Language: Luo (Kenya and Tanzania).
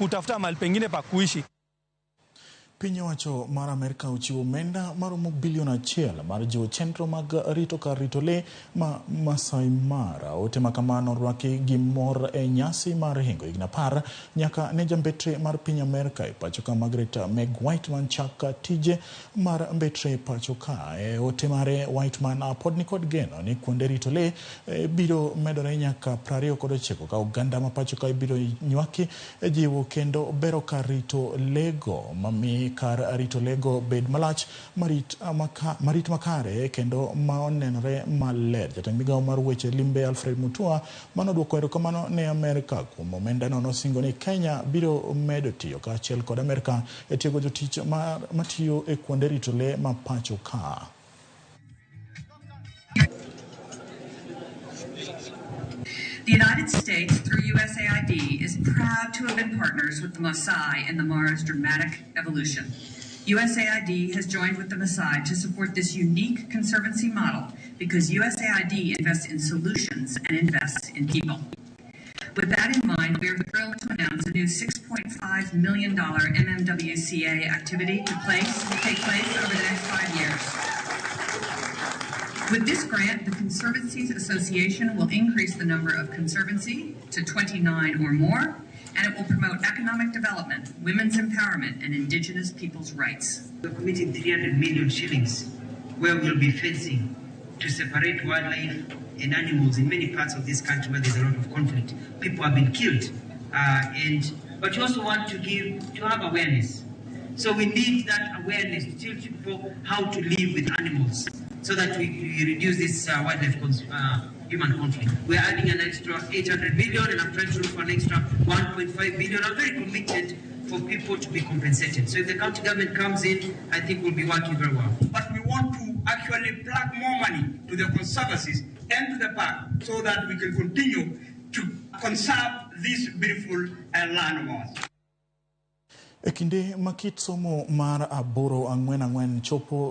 kutafuta mahali pengine pa kuishi. Piny owacho mar Amerka ochiwo omenda maromo bilion achiel mar jiwo chenro mag rito kar rito lee ma Masai Mara. Ote ma kamano orwaki gi mor e nyasi mar hingo higni apar nyaka ne jambetre mar piny Amerka e pacho ka Margaret Meg Whiteman chak tije mar mbetre e pacho ka. E ote mare Whiteman pod nikod geno ni kuonde rito lee biro medore nyaka 29 ka oganda ma pacho ka ibiro nywaki e jiwo kendo bero kar rito lego mami kar rito lego bed malach marit, maka, marit makare kendo ma onenore maler. Jatend migawo mar weche limbe Alfred Mutua manoduoko erokamano ne Amerka kuom omendano nosingo ni Kenya biro medo tiyo kaachiel kod Amerka e tiego jotich matiyo e kuonde rito lee ma pacho ka. The United States, through USAID, is proud to have been partners with the Maasai in the Mara's dramatic evolution. USAID has joined with the Maasai to support this unique conservancy model because USAID invests in solutions and invests in people. With that in mind, we are thrilled to announce a new $6.5 million MMWCA activity to take place over the next 5 years. With this grant, the Conservancies Association will increase the number of conservancy to 29 or more, and it will promote economic development, women's empowerment, and indigenous people's rights. We're committing 300 million shillings where we'll be fencing to separate wildlife and animals in many parts of this country where there's a lot of conflict. People have been killed, but you also want to have awareness. So we need that awareness to teach people how to live with animals so that we reduce this wildlife human conflict. We're adding an extra 800 million, and I'm trying to look for an extra 1.5 billion. I'm very committed for people to be compensated. So if the county government comes in, I think we'll be working very well. But we want to actually plug more money to the conservancies and to the park so that we can continue to conserve this beautiful land of ours. E kinde ma kit somo mar 8-4-4 chopo